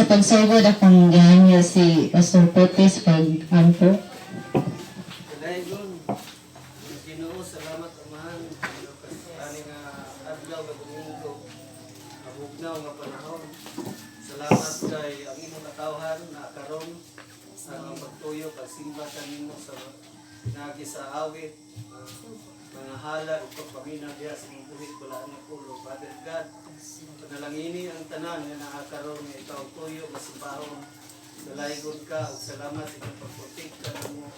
Pagsugod, akong gihangyo si Pastor Potis pag-ampo. Dalaygon. Ginoo, salamat, Amahan. Ani nga adlaw nga Domingo. Mabugnaw nga panahon. Salamat kay ang imong katawhan na karon sa pagtuyo, pagsimba kanimo sa pinaagi sa awit, mga halad ug pagpaminaw diha sa imong buhit balaan nga pulo. Father God, panalangini ang tanan nga naa karon nga ikaw tuyo nga simbahon. Dalaygon ka ug salamat sa imong pagprotekta namo.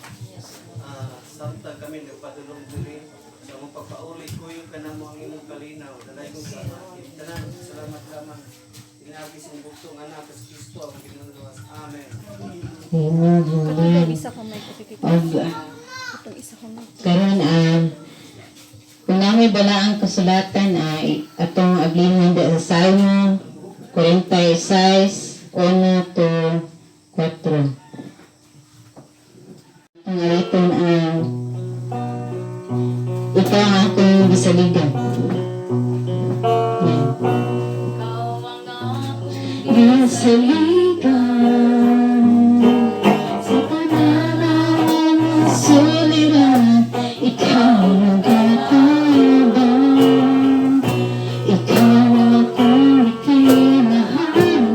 Samtang kami nagpadulong diri sa among pagpauli, kuyog ka namo ang imong kalinaw. Dalaygon ka tanan. Salamat lamang. Pinaagi sa imong bugtong anak, sa Kristo ang Ginoong luwas. Amen. Amen. Amen. Isa ka may katikik. Og Itong isa ka may. Karon, kung naa moy balaang kasulatan, atong ablihan sa Salmo 46, 1 to 4. Ang awiton ang "Ikaw ang Akong Gisaligan". Yan. Gisaligan sa tanan ng suliran, ikaw ang katabang, ikaw ang akong ikinahanglan.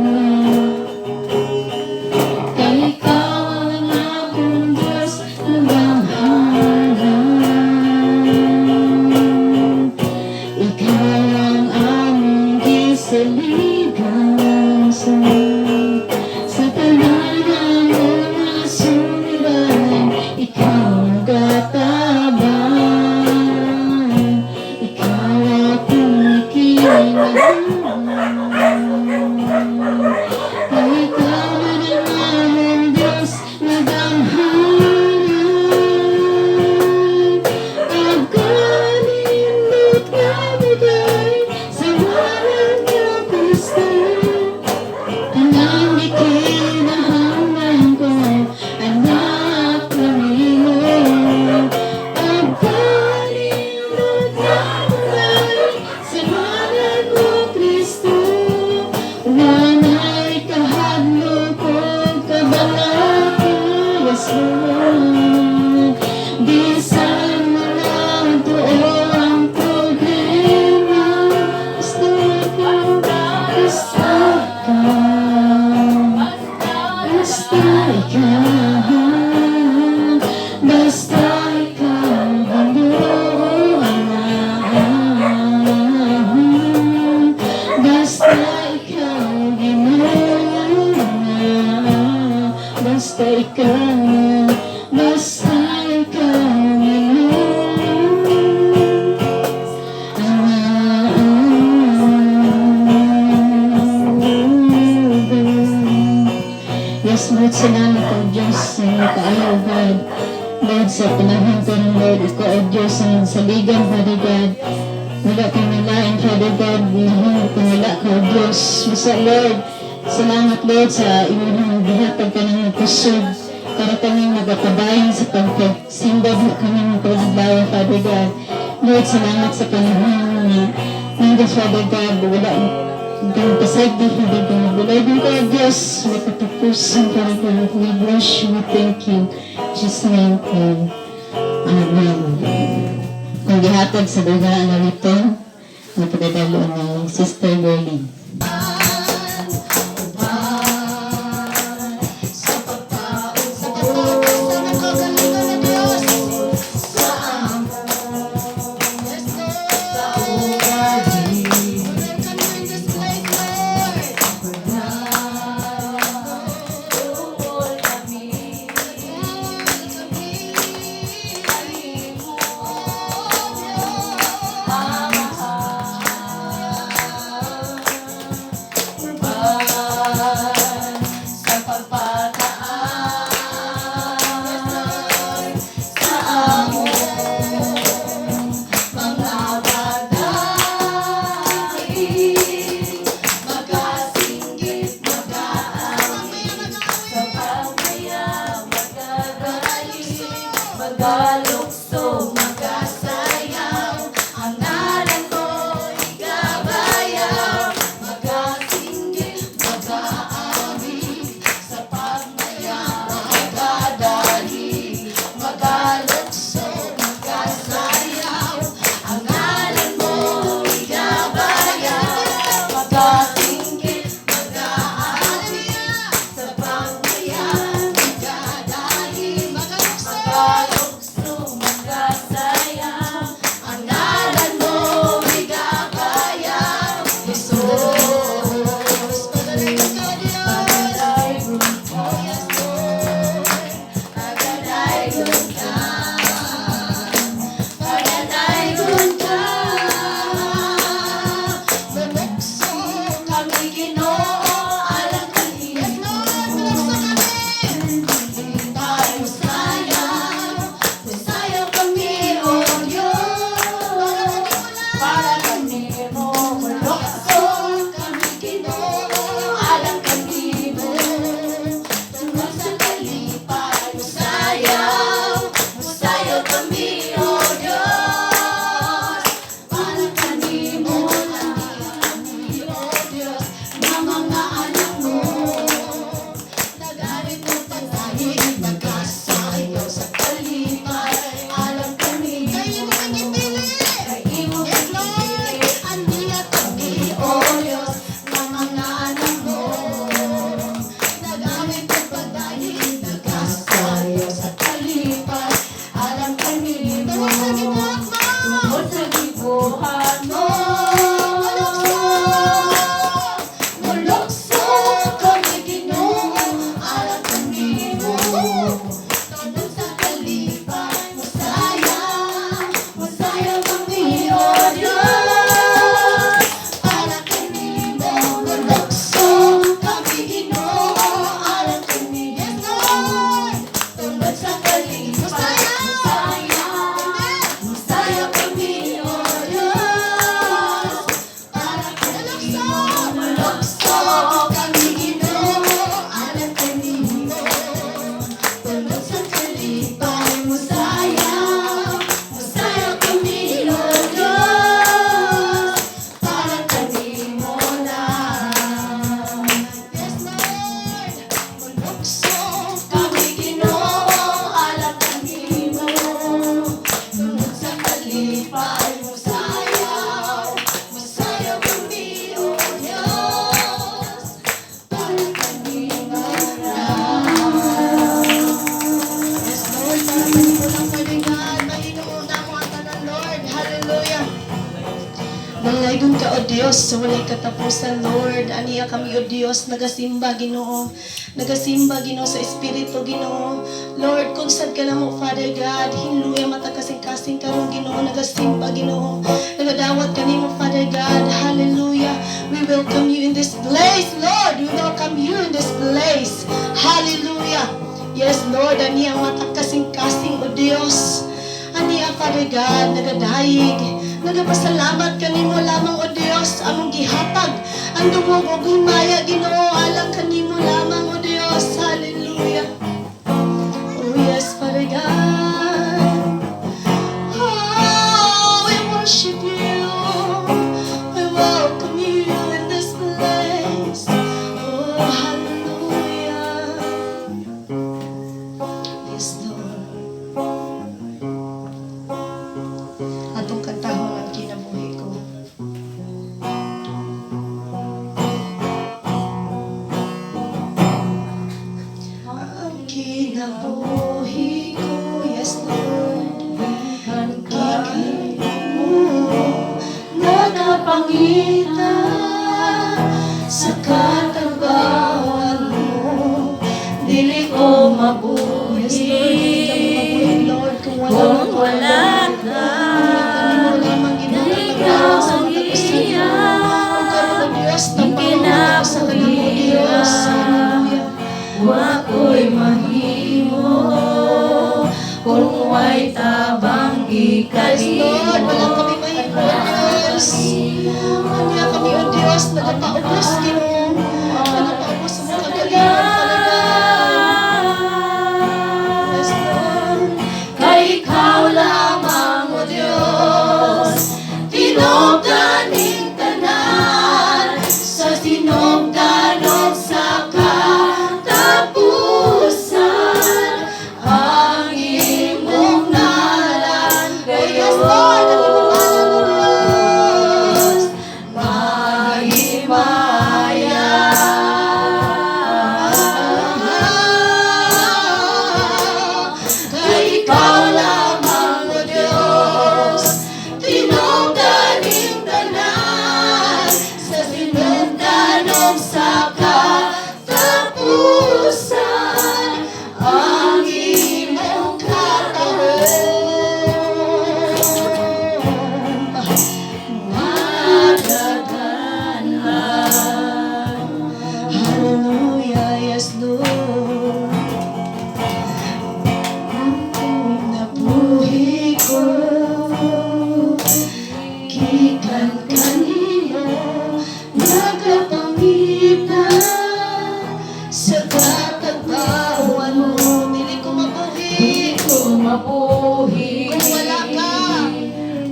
Kay ikaw ang akong Diyos naganghanan. Ikaw ang among gisaligan sa tanan ng mga suliran, ikaw ang katabang, ikaw akong ikinahanglan. Kay ikaw man ang among Diyos nagamhanan. Pagkanindot nga bigay sa ngalan ni Kristo. Tanang ikinahanglan ko, anak kanimo. Pagkanindot nga bigay sa ngalan mo, Kristo. Walay kahadlok o kabalaka, yes Lord. Bisan mga tuo ang problema, basta ikaw, basta ikaw, basta ikaw, basta ikaw, Ginoo Ama. Basta ikaw, Ginoo Ama. Basta ikaw, basta ikaw, Ginoo Ama. Yes, Lord, salamat o Diyos sa iyong kaayo, God. Lord, sa panahon karon, Lord, ikaw, O Diyos, ang saligan, Father God. Wala kang nalain, Father God, nahimo kung wala ka, O Diyos. Basta, Lord, salamat, Lord, sa imong gihatag ka ng kusog para kami magapadayon sa pagsimba kami ng pagdadlaw, Father God. Lord, salamat sa panahon nga nandun, Father God, wala kang pasagdi, Father God. Wala din ka, Diyos, may katapusan, Father God. We bless you, we thank you. In Jesus' name, pray. Amen. Kung gihatag sa duga ang awiton, napadadalo ni Sister Berlin. Sa pagtaod sa ng kagalingan ng Diyos sa amon. Yes, Lord. We welcome you in this place, Lord. Tungkol kami Kami, kanimo, oh Diyos. Amahan. Diyos. Pagalayon ka, Diyos. Oh, yes, Lord. Pagadaygon ka. Pagadaygon ka. Mulukso kami, Ginoo, alang kanimo. Yes, Lord, mulukso kami. Musayaw, musayaw kami, O Diyos. Para kanimo. Mulukso kami, Ginoo, alang kanimo. Tungod sa kalipay, musayaw, musayaw kami, O Diyos. Para kanimo lang kami, O Diyos, nga mga anak mo. Nag-awit og pagdayeg, nagasayaw sa kalipay, alang kanimo. Kay imo kang gipili. Kay imo. Yes, Lord. Aniya kami, O Diyos, nga mga anak mo. Nag-awit og pagdayeg, nagasayaw sa kalipay, alang kanimo. Tungod sa gibuhat mo. Tungod sa gibuhat mo. Mulukso! Mulukso kami, Ginoo, alang kanimo. Tungod sa kalipay, musayaw, musayaw kami, O Diyos. Para kanimo, mulukso kami, Ginoo, alang kanimo. Yes, Lord! Tungod sa kalipay, musayaw! Musayaw, musayaw kami, O Diyos. Para kanimo, mulukso kami, Ginoo, alang kanimo. Tungod sa kalipay, musayaw, musayaw kami, O Diyos. Para kanimo lang. Yes, Lord, mulukso kami, Ginoo, alang kanimo. Tungod sa kalipay, musayaw, musayaw kami, O Diyos. Para kanimo lang. Yes, Lord, para kanimo lang, Father God. Mahinuon namo ang tanan, Lord. Hallelujah. Dalaygon ka, O Dios, sa walay katapusan, Lord. Aniya kami, O Dios, nagasimba, Ginoo. Nagasimba, Ginoo, sa Espiritu, Ginoo. Lord, kung sad ka namo, Father God, hinluya matag kasing-kasing karon, Ginoo, nagasimba, Ginoo. Nagadawat kanimo, Father God. Hallelujah. We welcome you in this place, Lord. We welcome you in this place. Hallelujah. Yes, Lord, aniya ang matag kasing-kasing, O Dios. Aniya, Father God, nagadayeg. Nagapasalamat kanimo lamang, O Dios, among gihatag ang dungog og himaya, Ginoo, alang kanimo lamang, O Dios. Hallelujah. Oh yes, Father God. Oh, we worship you. We welcome you in this place. Oh, hallelujah. Yes, Lord. Atong kantahon ang "Kinabuhi Ko." Ang kinabuhi ko, yes, Lord, gikan mo nagapangita sa katabangan mo. Dili ko mabuhi. Yes, Lord, dili kami mabuhi, Lord, kung wala Kung ka. Wala ka. Kanimo lamang, Ginoo, Ikaw nagtawag sa ang matag usa. iya. Ug karon, O Dios, tampang matag usa ka namo, Dios. Hallelujah. Wa ko'y mahimo kung way tabang Yes, Lord, wala ikalimo. kami mahimo, Diyos. Aniya kami, O Diyos, nagapaubos, Ginoo. Nagapaubos sa mga kagalingon, Father God. Yes, Lord. Kay ikaw lamang, O Diyos, tinubdan ning tanan sa sinugdan ug sa katapusan ang imong ngalan. Oh, yes, Lord, ang imong ngalan, O Diyos. Mahimaya. Sinugdanog sa katapusan ang imong katahom magadana. Hallelujah, yes, Lord. Nabuhi ko gikan kanimo, nagapangita sa katagbawan mo. Dili ko mabuhi Ko mabuhi kung wala ka.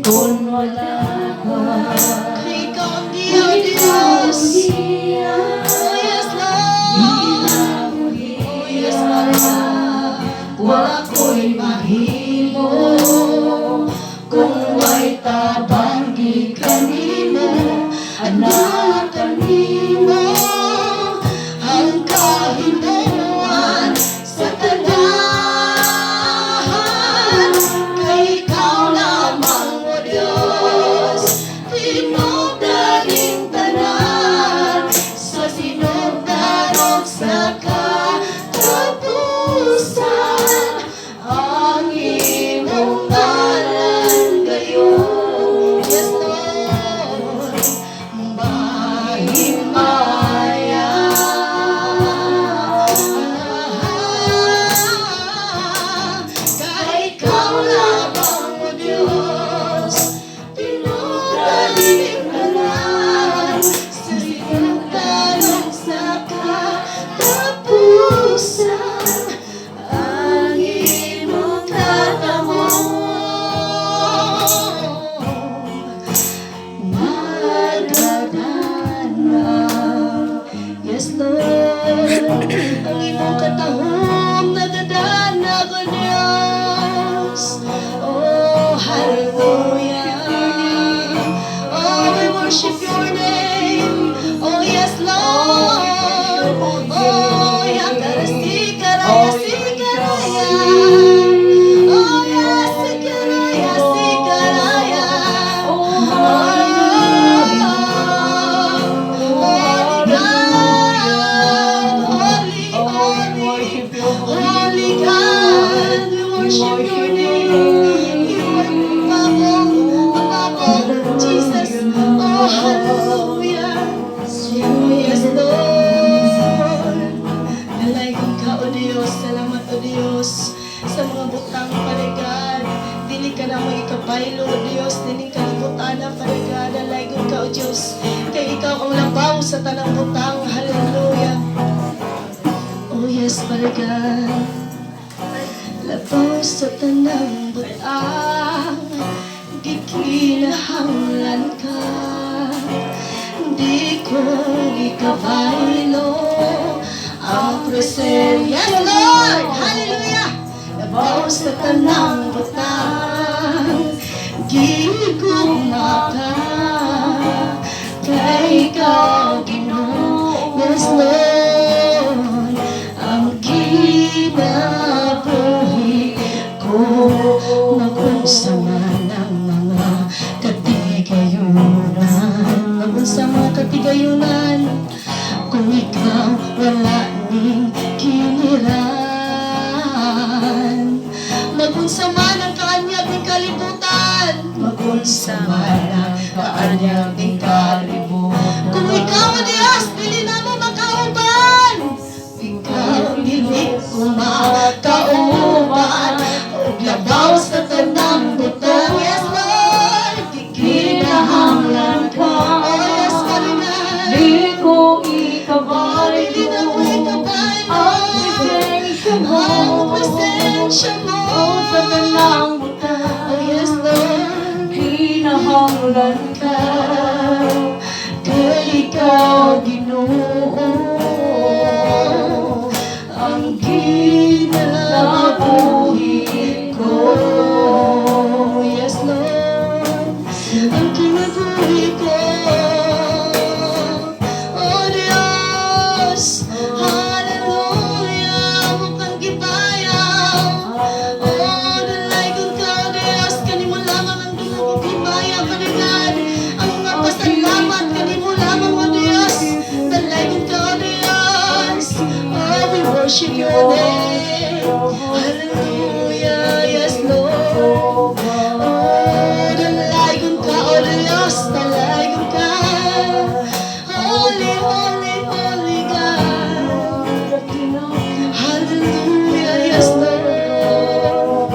Kung wala ka. Kay ikaw ang giya, O Diyos. Oh yes, Lord. Oh yes, Lord. Wa ko'y mahimo kung way tabang gikan nimo, anak kanimo ang kahimuan sa tanan. Kay ikaw lamang, O Diyos, tinubdaning tanan sa sinugdanog sa katapusan ang imong ngalan gayon. Yes, Lord, mahimaya. Kay ikaw lamang, O Diyos, tinubdaning tanan sa sinugdanog sa katapusan ang imong katahom magadana. Yes, Lord, ang imong katahom nagadana ko, Diyos. Oh, hallelujah. Oh, we worship your name. Oh, yes, Lord. Oh, yakarasi, sikaraya. Oh, yes, sikaraya, sikaraya. Oh, Holy God, holy, holy, holy God, we worship your name. You are above, above all, Jesus. Oh, hallelujah. Yes, Lord. Dalaygon ka, O Diyos. Salamat, O Diyos, sa mga butang, Father God. Dili ka namo ikabaylo, O Diyos. Dili ka libutana, Father God. Dalaygon ka, O Diyos. Kay ikaw ang labaw sa tanang butang. Hallelujah. Oh yes, Father God. Labaw sa tanang butang, gikinahanglan ka. Di ko ikabaylo ang presensya. Yes, Lord! Hallelujah! Labaw sa tanang butang, gigugma ka. Kay ikaw, Ginoo. Yes, Lord, ang kinabuhi ko. Magunsa man ang mga katigayunan, magunsa mga katigayunan, kung ikaw wala ning kiniran. Magunsa man ang kaanyag ning kalibutan, magunsa man ang kaanyag ning kalibutan, kung ikaw, O Diyos, dili namo makauban. Ikaw, dili ko makauban. Ug labaw sa tanang butang, yes, Lord, gikinahanglan ka. Oh, yes, Father God. Di ko Oh, dili na ko ikabaylo ikabaylo ang presensya mo. ang presensya mo O sa tanang butang, Oh, yes, Lord, kinahanglan ka. Kay ikaw, Ginoo, ang kinabuhi ko. Yes, Lord, ang kinabuhi ko. Oh, Diyos, hallelujah, amo kang gibayaw. Oh, dalaygon ka, O Diyos, kanimo lamang ang dungog ug himaya, Father God. Ang mga pasalamat, kanimo lamang, O Diyos. Dalaygon Worship your name. Hallelujah, yes, Lord. Oh, dalaygon ka, O Diyos, dalaygon ka. Holy, holy, holy God. Hallelujah, yes, Lord.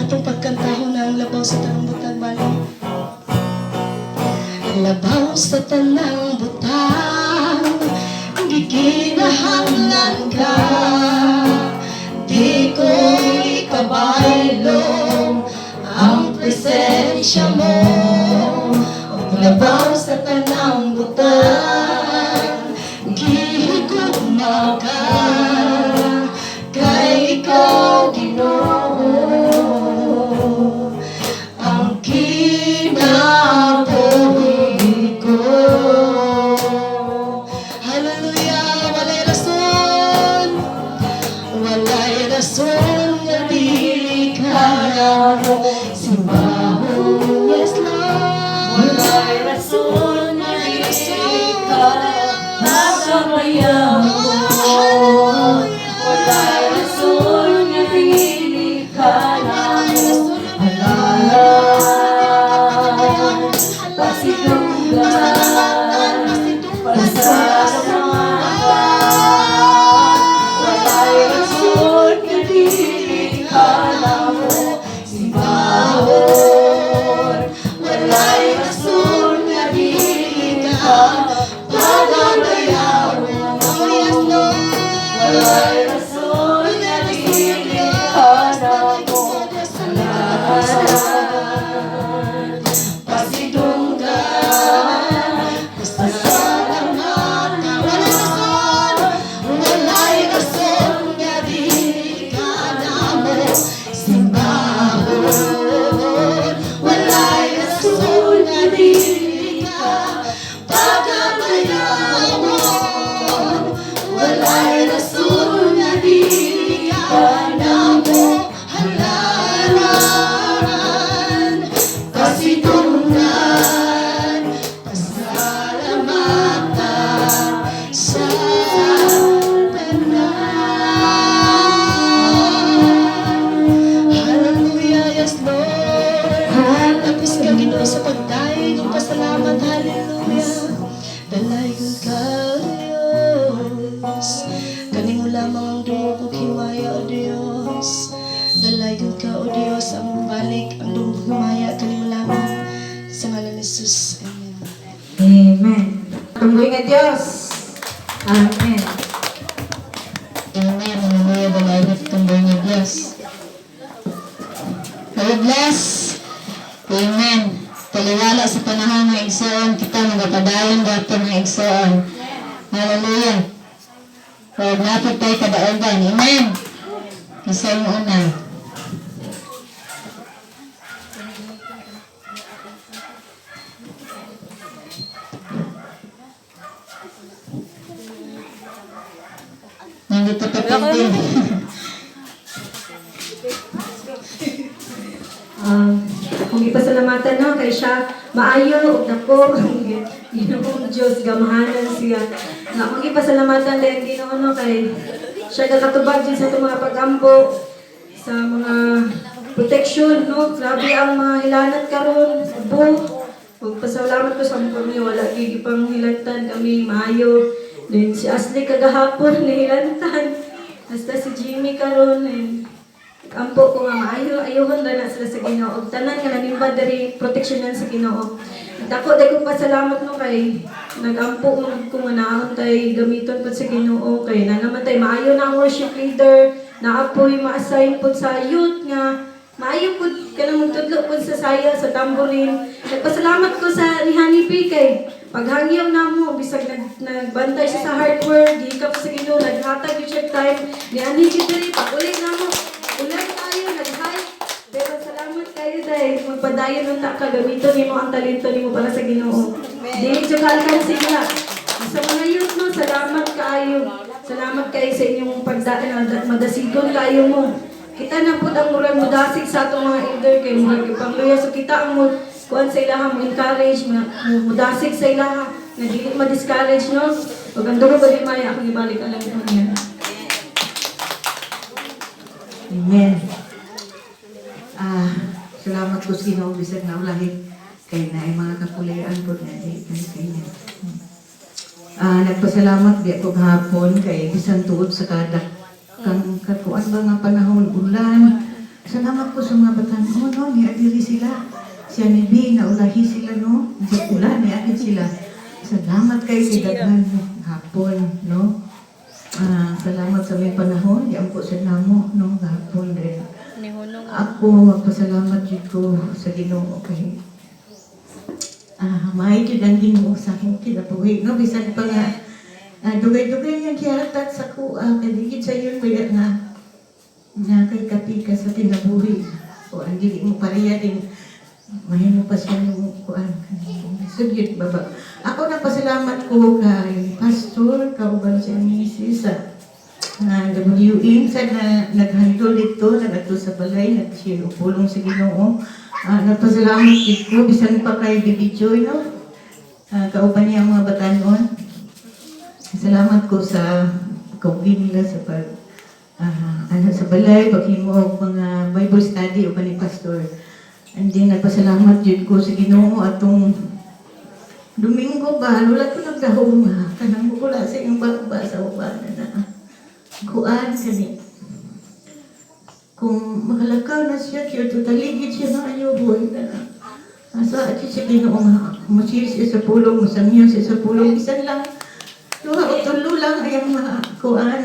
Atong pagkantahon na ang "Labaw sa Tanang Butang" bali. Labaw sa tanang butang, gikinahanglan ka. Di ko ikabaylo ang presensya mo. Labaw sa tanang butang, gihigugma ka. Kay ikaw, Ginoo, ang kinabuhi ko. Hallelujah, walay rason, walay rason nga dili ka simbahon. Yes, Lord. Walay rason nga dili ka pagabayawon. Walay rason nga dili ka namo halalan. Pasidunggan, pasalamatan. Walay rason nga dili ka namo simbahon. Walay rason nga dili ka pagabayawon. Oh, yes, Lord. Walay rason nga dili ka namo halalan. Pasidunggan, pasalamatan. Walay rason, walay rason nga dili ka namo simbahon. Walay rason nga dili ka pagabayawon. Walay rason nga dili ka namo halalan. Pasidunggan, pasalamatan sa tanan. Hallelujah, yes, Lord. Tapos ka, Ginoo, sa pagdayeg ug pasalamat. Hallelujah. Dalaygon ka, Diyos. Kanimo lamang ang dungog ug himaya, O Diyos. Dalaygon ka, O Diyos, ang balik, ang dungog himaya, kanimo lamang. Sa ngalan ni Jesus. Amen. Amen. Tunggoy nga Diyos. Amen. Amen. Hallelujah. Dalaygon tumboy nga Diyos. God bless. Amen. Taliwala sa panahon ng igsoon, kita magapadayon dato ng igsoon. Hallelujah. Huwag napit tayo kadaogan. Amen. Isa yung una. Nandito pa din. Kung ipasalamatan no kay siya maayo ug dako ang Ginoong Dios, gamahanan siya. Nga akong ipasalamatan din Ginoo no kay siya gakatubag din sa atong mga pagampo, sa mga protection no. Grabe ang mga hilanat karon, ubo. Ug pasalamat ko sa among pamilya, wala gyud gipang hilantan kami, maayo. Then si Ashley kagahapon nahilantan. Hasta si Jimmy karon and ampo ko nga maayo ayuhon ra na sila sa Ginoo ug tanan nga nanimba diri, proteksyonan sa Ginoo. Dako dai kong pasalamat no kay nagampo mo ko nga naahon tay gamiton pud sa Ginoo kay na naman tay maayo na ang worship leader, naapoy ma-assign pud sa youth nga maayo pud kanang magtudlo pud sa saya, sa tamborin. Nagpasalamat ko sa ni Honey P kay paghangyaw namo bisag nagbantay siya sa hardware, gihikap sa Ginoo, naghatag yung check time ni ani gyud diri. Pag uli namo, ulan tayo, nag-hike. Pero salamat kayo dahil magpadayon unta ka, gamiton nimo ang talento nimo para sa Ginoo. Dili jud ka sila. Sa mga youth no, salamat kaayo. Salamat kayo sa inyong pagdaan, madasigon kaayo mo. Kita na pud ang murag mudasig sa atong mga elder kay murag ipangluya. So kita ang mo kuan sa ilaha, mo encourage, mudasig sa ilaha nga dili ma-discourage no. Ug ang durog og himaya akong ibalik alang niya. Amen. Salamat ko sa Ginoo bisag naulahi kay naay mga kapulayaan po na di kay kanya. Nagpasalamat di ako gahapon kay bisan tuod sa kada kang kakuan ba nga panahon ulan. Salamat ko sa mga batan-on, no, niadiri sila. Siya ni B, naulahi sila, no. Sa ulan, niadiri sila. Salamat kay si daghan hapon, no. Salamat sa may panahon, di ang po sa namo, no, gahapon rin. Nihunong. Ako, magpasalamat jud ko sa Ginoo kay maayo jud ang Ginoo sa akong kinabuhi, no, bisan pa nga dugay-dugay niyang gihatag sa kuha kay di gid sa yun baya nga nga kay kapi ka sa kinabuhi o ang dili mo pareha din mahimo pa siya yung kuan. Sugyot baba ako, nagpasalamat ko kay pastor kauban siya ni misis sa WM sa na naghandle dito, nagadto sa balay, nag-share og pulong sa Ginoo. Nagpasalamat gid ko bisan pa kay Bibi Joy, no. Kauban niya ang mga batanon. Salamat ko sa kaugin nila sa pag ano sa balay, paghimo og mga Bible study uban ni pastor. And then nagpasalamat jud ko sa Ginoo atong Domingo ba, wala ko nagdahom ha. Kanang wala sa iyong ba sa uban na kuan kani. Kung makalakaw na siya, kaya tutaligid siya na ayaw buhay na na. Asa at siya Ginoo nga, musir siya sa pulong, musangyaw siya sa pulong, bisan lang, duha o tulo lang ay ang mga kuan,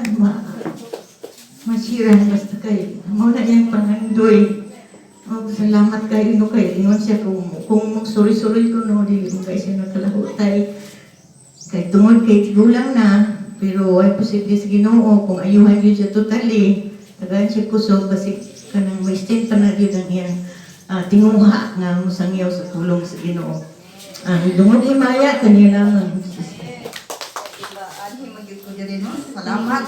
masiran, basta kay, mao na iyang pangandoy. Oh, salamat kay no kay ingon siya kung magsuri-suri ko, no, dili mo kay siya nakalahutay. Kay tungod kay tigulang na, pero ay posible sa Ginoo kung ayuhan yun siya totally. Tagaan siya kusog basig kanang may stand pa na gyud ang iyang tinguha nga mosangyaw sa pulong sa Ginoo. Ang dungog himaya kaniya lamang. Anhi man gyud ko diri, no. Salamat.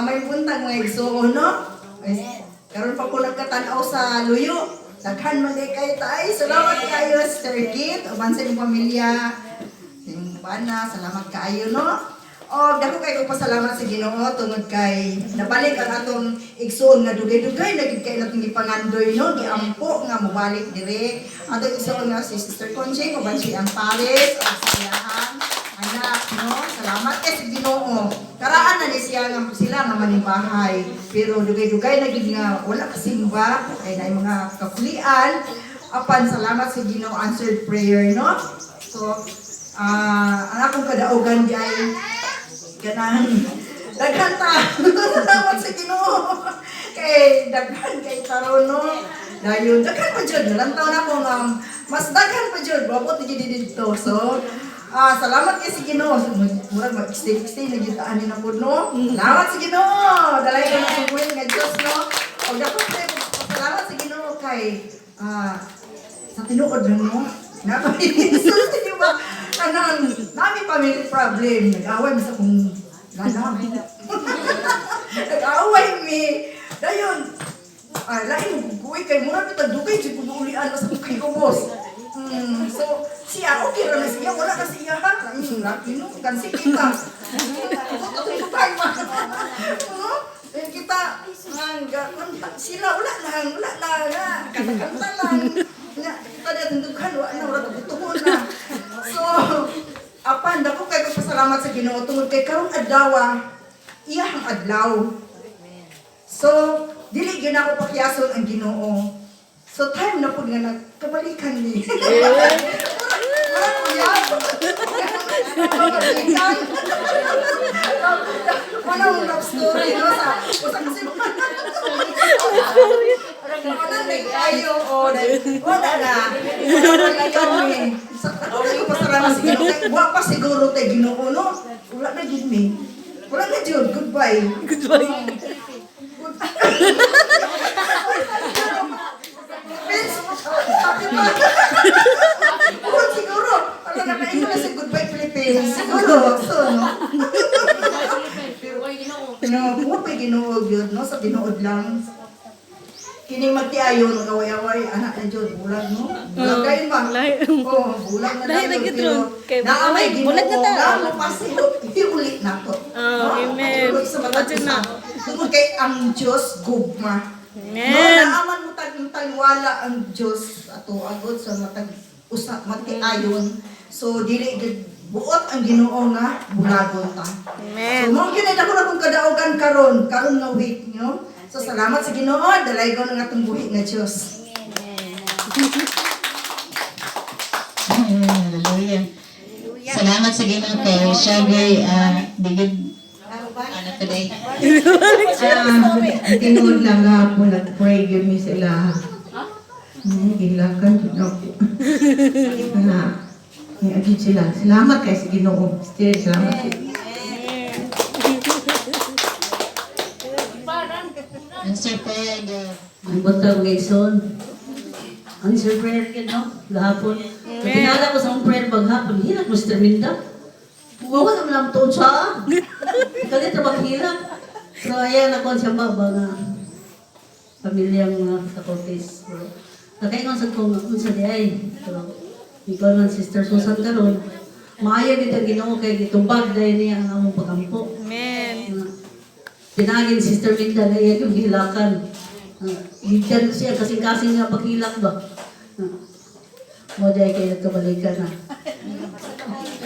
May buntag, mga igsuon, no. Ay, karon pa ko nagkatan-aw sa luyo. Daghan man di kay tay. Salamat kayo, Sir Kit, uban sa inyong pamilya. Sa inyong bana, salamat kaayo, no. O dako kay ko pasalamat sa Ginoo tungod kay nabalik ang atong igsuon nga dugay-dugay na gid kay natong gipangandoy, no, giampo nga mobalik dire. Atong igsuon nga si Sister Conching uban si ang Paris ug sa iyahang anak, no. Salamat kay sa Ginoo. Karaan na ni siya nga sila nga manimbahay, pero dugay-dugay na gid nga wala kasimba kay naay mga kapulian. Apan salamat sa Ginoo, answered prayer, no. So ang akong kadaugan di ay ganahan. Daghan ta. Salamat sa Ginoo. Kay daghan kay taron, no. Dayon daghan pa jud. Nalantaw na ko nga mas daghan pa jud. Wabot na jud didto. So salamat kay sa Ginoo. Murag mag-stay na jud ani na pud, no. Salamat sa Ginoo. Dalay ko na sa nga Dios, no. Og dako kay salamat sa Ginoo kay sa tinuod lang, no. Napay di ba? Kanang nami family problem. Nag-away mi sa kong lanang. Nag-away mi. Dayon, lain mo guguy kay mura bitag dugay jud kung ulian sa kay ubos. So siya okay ra na siya, wala na siya ha. Lain laki, no, kansi kita. Tutugtugay man. No? Eh, kita ang sila wala lang ha. Kanta lang. Nga, kita diya tundughan, wala na, wala tugutuhon na. So, apan dako kay ko pasalamat sa Ginoo tungod kay karong adlaw, iyahang adlaw. So, dili gyud ako pakiyason ang Ginoo. So time na pud nga nagkabalikan ni. Wala ko yan. Kabalikan. Wala mong love story, no, sa usang simbahan. Wala na kayo o wala na. Wala kami. Sa ako pasalamat sa Ginoo kay wa pa siguro tay Ginoo, no. Wala na gid mi. Wala na jud. Goodbye. Goodbye. Vince, happy pa. Oo, siguro. Ano na, ikaw na sa Goodbye Philippines. Siguro. So, no? Pero, no, buo pa Ginoo yun, no? Sa tinuod lang. Kining magtiayon, nagaway-away, anak na jud, bulag no? Bulag kayo ba? Lahi. Oo, bulag na Lahi dayon, na gyud pero ron. Kay naa may bulag- bulag na Ginoo ta. nga mopasihot, hiuli nato. Oh, No? amen. Hiuli sa matag Imagine usa. na. Tungod kay ang Diyos gugma. Amen. No, naaman mo tag taliwala ang Diyos ato agod sa matag usa magtiayon. So dili gid buot ang Ginoo nga bulagon ta. Amen. So mao gyud ay dako na kong kadaugan karon, karon nga week nyo. So salamat sa Ginoo, dalaygon ang atong buhi nga Dios. Hallelujah. Salamat sa Ginoo kay siya gay digid ano today. Ah, ang tinuod lang nga po, nag-pray yun mi sila. Gilakan yun ako. Nga, agad sila. Salamat kay sa Ginoo. Still, salamat. Answer prayer God. Ang buntag mga igsoon. Answer prayer yun, no? Gahapon. Kinala ko sa akong prayer maghapon. Hilak mo, Sister Minda. Huwag naman lang tuon siya. Kalit na maghilak. So, ayan ako siya ba nga pamilyang mga sa Cortez. So, nakaingon sa kong unsa di ay. So, ikaw man, Sister Susan karon. Maayo gid ang Ginoo kay gitumbag dahil niya ang among pagampo. Amen. Pinagin Sister Minda na iya yung hilakan. Higyan siya kasing-kasing nga paghilak ba. Mo dahil kayo kabalikan na.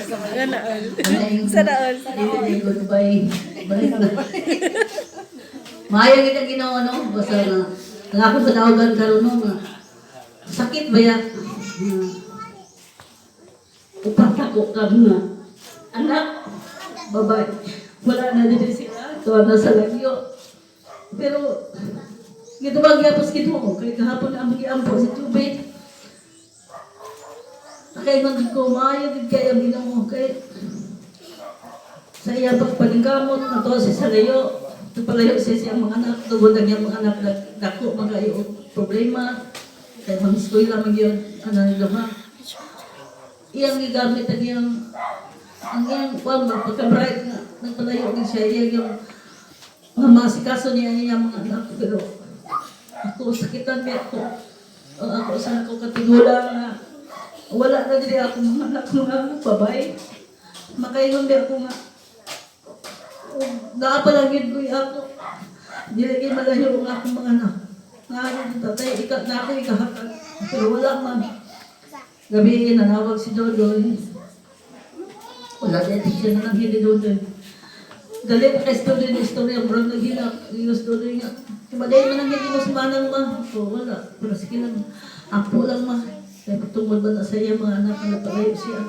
Sana all. Ano Sana all. Dili goodbye. Balik na. Maayo gid ang Ginoo no basta na ang akong kadaogan karon no nga sakit ba ya? Upat ako ka nga anak babae wala na din sila tuwa na sa langyo pero gitubag gyapos Ginoo kay kahapon ang giampo si tubig. Nakaingon gid ko maayo gid kay ang Ginoo kay sa iya pagpaningkamot na to si sa layo palayo siya siyang mga anak tungod ang iyang mga anak dako magayo og problema kay mga eskwela man gyud ana nila ba iyang gigamit ang iyang kuan ba pagka-bright nga nagpalayo gid siya iyang yung mga masikaso niya ang iyang mga anak pero ako sakitan niya ako. Ang ako sa ako katigulang nga wala na dili ako mga anak mga babae makaingon di ako nga naa pa lang yun ko ako. Dili kay malayo ang akong mga anak. Nga ang tatay, ika, na ako ikahatag. Pero wala man. Gabi, nanawag si Dodoy. Wala din siya na lang hindi Dodoy. Dali pa kay Dodoy na istorya, murag naghilak. Iyos Dodoy nga. Kumaday man ang hindi mo sa manang ma. O wala. Pero sige lang. Apo lang ma. Kaya tungod ba na sa iya mga anak na palayo siya.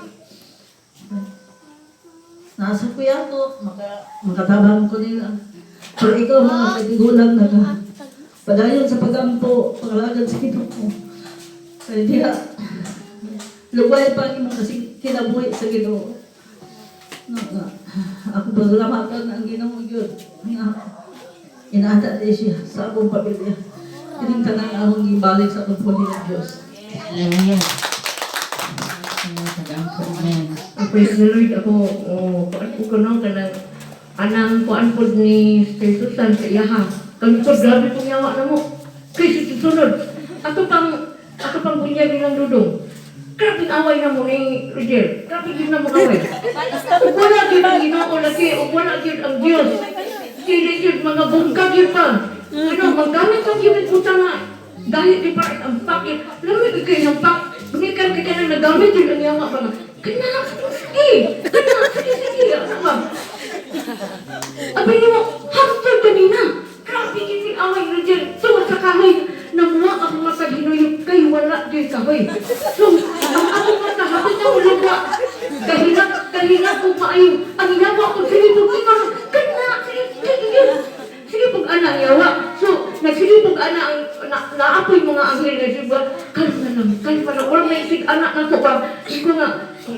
Nasa kuya ko, makatabang ko nila. Pero ikaw mga katigulang na padayon sa pagampo, pangalagad sa Ginoo. Kaya diha, lugay pa ang imong kasi kinabuhi sa Ginoo. No, nga, ako pasalamatan ang Ginoo yun. Nga, inaata di siya sa akong pamilya. Kining tanan akong gibalik sa akong puli ng Diyos. Hallelujah. Pag-ampo. Amen. Praise the Lord ako, oh, kuan ko kuno kanang anang kuan pod ni Sister Susan sa iyaha. Kami pod grabe kong yawa na mo. Kay sa susunod, ato pang bunyag nilang dudong. Grabe ang away na mo ni Roger. Grabe gyud na mo away. Ug wala gyud ang Ginoo lagi, ug wala gyud ang Dios. Dili gyud mga bungka gyud pa. Ano, manggamit ang gyud ang puta nga. Dahil di pa ang pakit. Lami gyud kay ng pak. Gumikan kay kanang nagamit gyud ang yawa pa nga. Kana, sige. Kana, sige, sige. Ano ba? Abay niyo, hangtod kanina. Grabe gyud ni away Roger. Tungod sa kahoy. Namuha ako matag hinuyop kay wala gyud kahoy. So, ang akong mata hapit na muluga. Kahilak, kahilak ko maayo. Ang yawa ko, sige po, ingon. Kana, sige, sige, sige. Sige pag ana yawa. So, nagsige pag ana ang na, naapoy mga anghel nga siya. Kalma lang, kalma lang. Wala may sig anak na ko ba. Iko nga,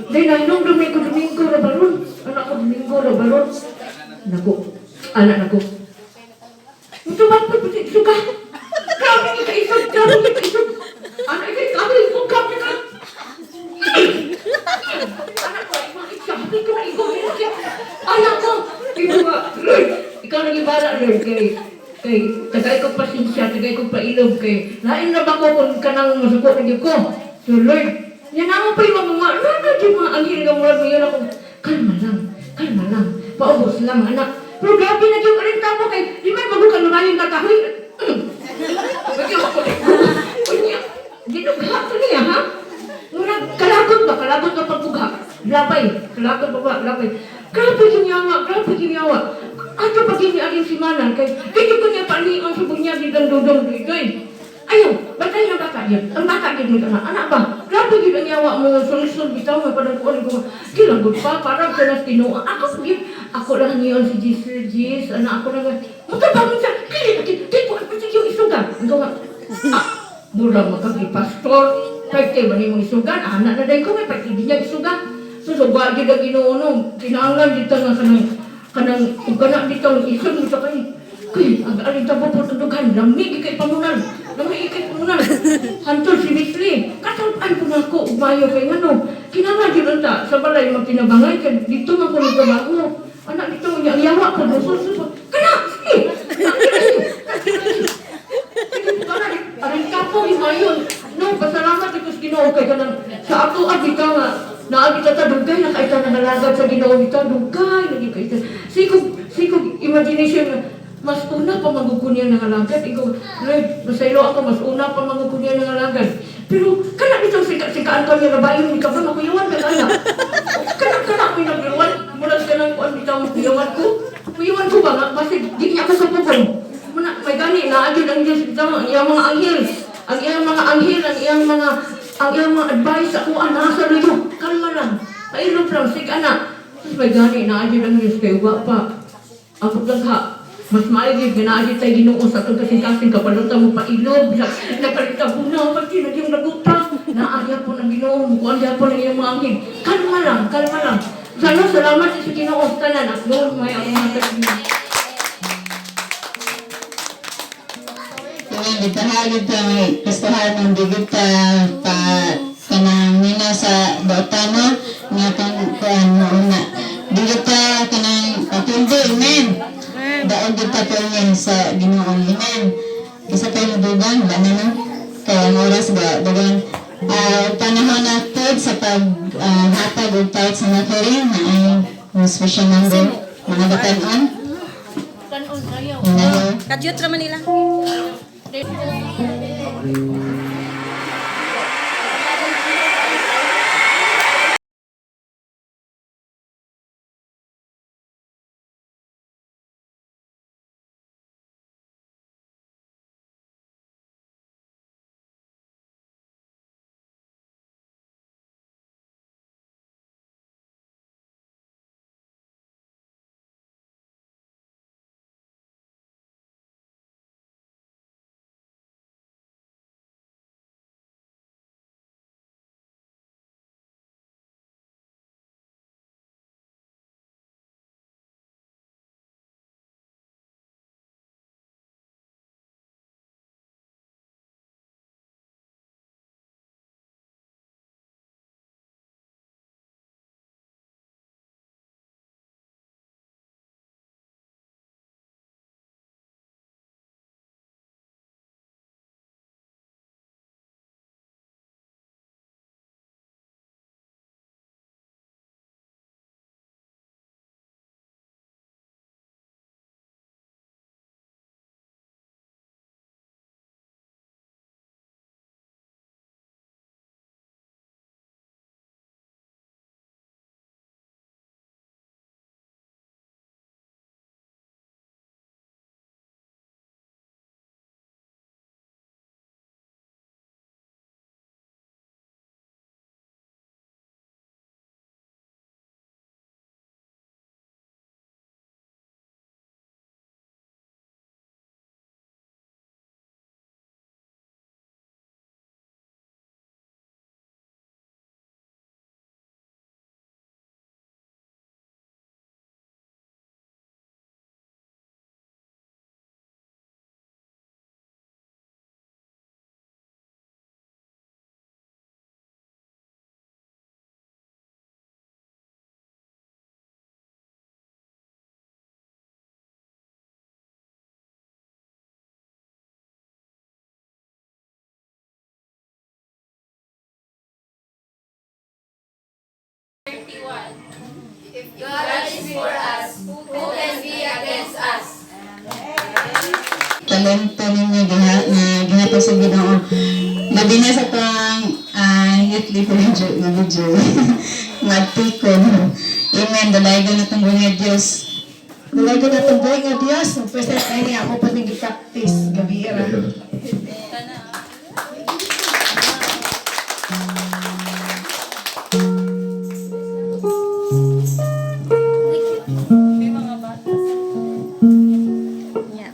dahil na hinong ko Domingo ra baron. Anak ko Domingo ra baron. Nako, anak nako. Ito ba po suka? Grabe ni kaisog, grabe ni kaisog. Anak ikay grabe ko grabe ka. Anak ko, ibang isa, hindi ko na ikaw. Anak ko, ito nga, Lord, ikaw nang ibala, Lord, kay Kay tagay ko pasensya, tagay ko pailob kay lain na ba ko kung kanang masuko na gyud ko. So Lord, yan ako pa yung mga nana di mga anghel nga murag ngayon ako. Kalma lang, kalma lang, paubos lang anak. Pero grabe na yung alintabo kay di man bago ka lumayon kakahoy. Bagyo ako. Unya, ginugha ko niya ha. Murag kalagot ba, kalagot ba pagbugha? Labay, kalagot ba ba, labay. Grabe yung yawa, grabe yung yawa. Ato pag yun aling simana, kay kaya ko niya palion sa bunyag yung dudong duy. Ayaw, bantay ang bata yun. Ang bata yun yung anak. Anak ba? Grabe yun ang yawa mo. Sulsul, bitaw, may padang kuan ko. Kilangod pa, parang ka na tinuwa. Ako, yun, ako lang ngayon si Jesus, Jesus, anak ako lang. Mutabang siya, kili, kili, kili, kili, yung isugan. Ang gawa, ah, mura makagi-pastor. Kahit kayo man yung isugan, anak na dahil ko, may pag-ibig niya isugan. So, so, ba, yun ang Ginoo, no? Kinahanglan dito nga kanang, kanang, kung kana dito, ang isog mo sa kay. Kay, ang alin tabo po tundugan, lamig kay pamunan, lamig kay pamunan. Hantol si Wesley, katampan po na ako, umayo kay ngano. Kinahanglan yun unta, sa balay magtinabangay, kay dito man ko nagtrabaho. Anak dito, niya, ang yawa ko, musul, kana, sige, aring kapo himayon. No, pasalamat ko sa Ginoo kay kanang sa ato abi ka nga naagi ta dugay na kay ta nangalagad sa Ginoo bitaw dugay na gyud kay ta. Sikog sikog imagination nga, mas una pa magugod ko niya nangalagad. Ikaw, Lord, masaylo ako mas una pa magugod ko niya nangalagad. Pero kana bitaw sika sikaan ka niya rabayon ni ka ba makuyawan ka kana. Kana kana ko nagluwan murag kanang kuan bitaw makuyawan ko. Kuyawan ko ba nga basig di niya kasupokon. Muna, may gani na agad ang Diyos bitaw ang iyang mga anghel. Ang iyang mga anghel, ang iyang mga advice ako nasa luyo. Kalma lang. Pailog lang sig anak. Tapos may gani na agad ang Diyos kay wa pa. Ako lang ha. Mas maigi ginaagi tay Ginoo sa atong kasing-kasing kapaluta mo pailog sa nagpalita po na pag yung naguta naagya po ng Ginoo mo kuan po ng iyang mga anghel. Kalma lang, kalma lang. Sana salamat sa Ginoo tanan ako may ang mga tagin. Kaya gitahagid ta may kastahan ng digit ta pa kanang nina sa daotano nga kang kuan mo una. Digit ta kanang patuldo, amen. Daog gid ta pirmi sa Ginoo, amen. Isa pa yung dugang, ba na no? Kaya ang oras ba, dugang. Panahon na pod sa pag hatag og tithes and offering na ay special number mga batan-on. Kanon ayaw. Ayaw. Kadyot ra man nila. God is for us. Who can be against us? Talento ninyo giha na gihatag sa Ginoo. Labi na sa tuang youth leader nga video. Nagtikon. Amen. Dalaygon na itong buhay nga Diyos. Dalaygon na itong buhay nga Diyos. First time niya ako pa practice gabi ra. May mga bata. Yeah.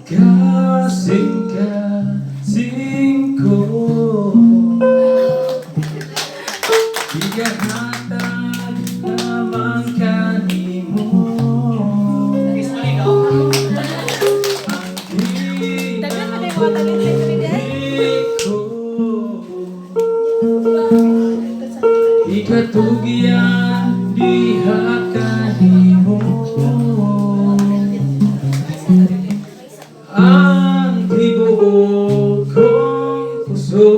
Kasing kasing ko, Gigahatag lamang kanimo. Ang Daghan pa tayo mga talent kinabuhi ko, ikatugyan diha kanimo. Ang tibuok kong puso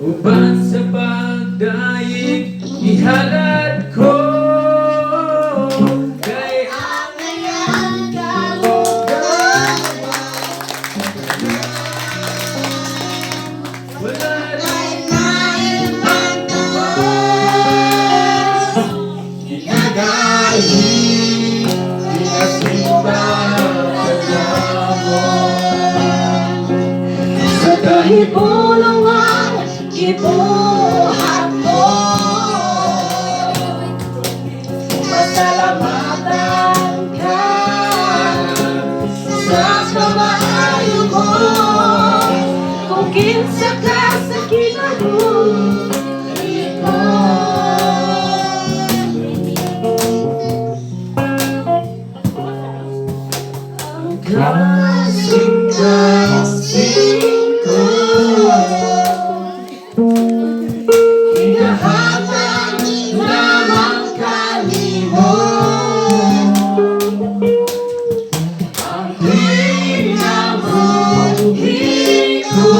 uban sa pagdayeg ihalad ko kay ang wala rin Ginagahi, ginasimba ka Sa kahibulungan, gibuhat mo. Pasalamatan ka sa kamaayo mo. Kung kinsa ka sa kinabuhi ko. Kasing ko, Hinahatag lamang kanimo. Ang kinabuhi ko,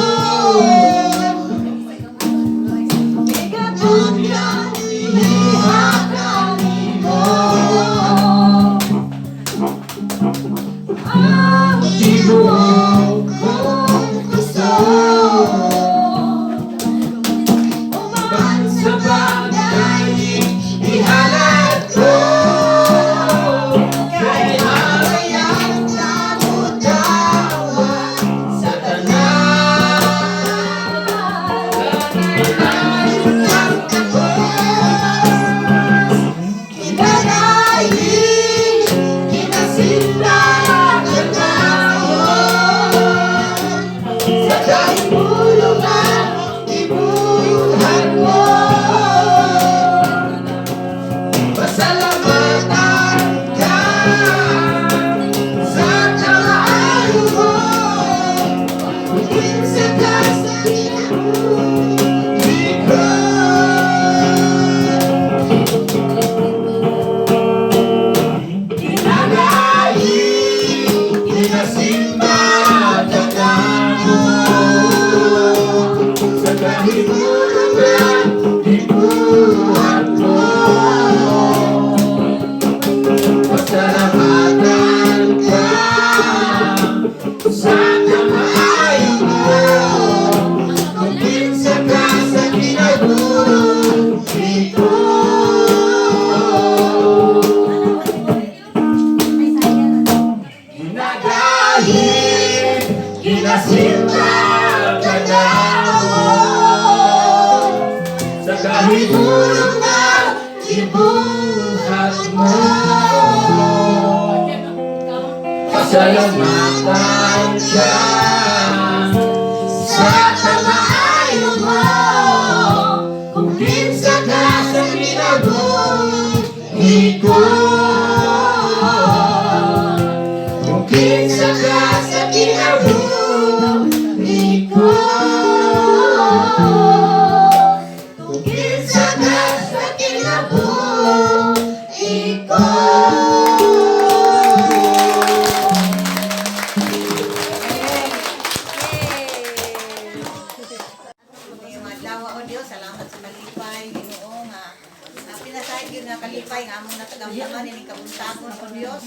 Ikatugyan, diha kanimo. Ang tibuok kong puso uban sa pagdayeg ihalad ko kay ang tawo sa tanan. Ang kapos kinanahin, kinasinda ka namo. Sa kahibulungan, gibuhat mo. Pasalamatan ka sa kamaayo mo. Kung kinsa ka sa kinabuhi ko. Kinagahi, kinasimba ka namo. Sa kahibulungan, gibuhat mo. Pasalamatan ka sa kamaayo mo. Kung kinsa ka sa kinabuhi ko. Ginagahi, ginasimba ka namo. Sa kahibulungan, gibuhat mo. Pasalamatan ka Sa kamaayo mo. Kung kinsa ka sa kinabuhi ko. Kung kinsa ka sa kinabuhi ko. Kung kinsa ka sa kinabuhi ko. Katamtaman ini kabuntagon, O Dios.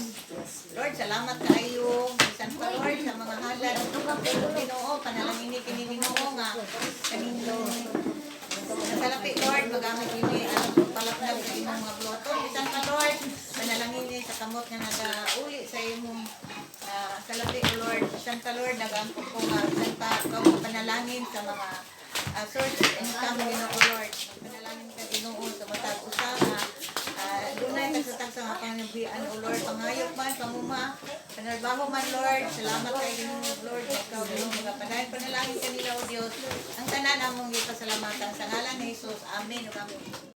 Lord, salamat kaayo bisan pa, Lord, sa mga halad. Ginoo, panalangin ni kini, Ginoo, nga kaning nasalapi, Lord, magamit ini alang palapnag sa imong mga buhaton. Bisan pa, Lord, panalangin ni sa kamot nga nagauli sa imong salapi, O Lord. Bisan pa, Lord, nagaampo ko nga bisan pa ikaw panalangin sa mga source of income, Ginoo, Lord. Panalangin ka, Ginoo, sa matag usa nga dunay tagsa-tagsa nga panginabuhian, O Lord, pangayok man, panguma, panarbaho man, Lord. Salamat kay Ginoo, Lord, ikaw, Ginoo, mga padayon panalangin kanila, O Dios. Ang tanan among gipasalamatan sa ngalan ni Jesus. Amen ug amen.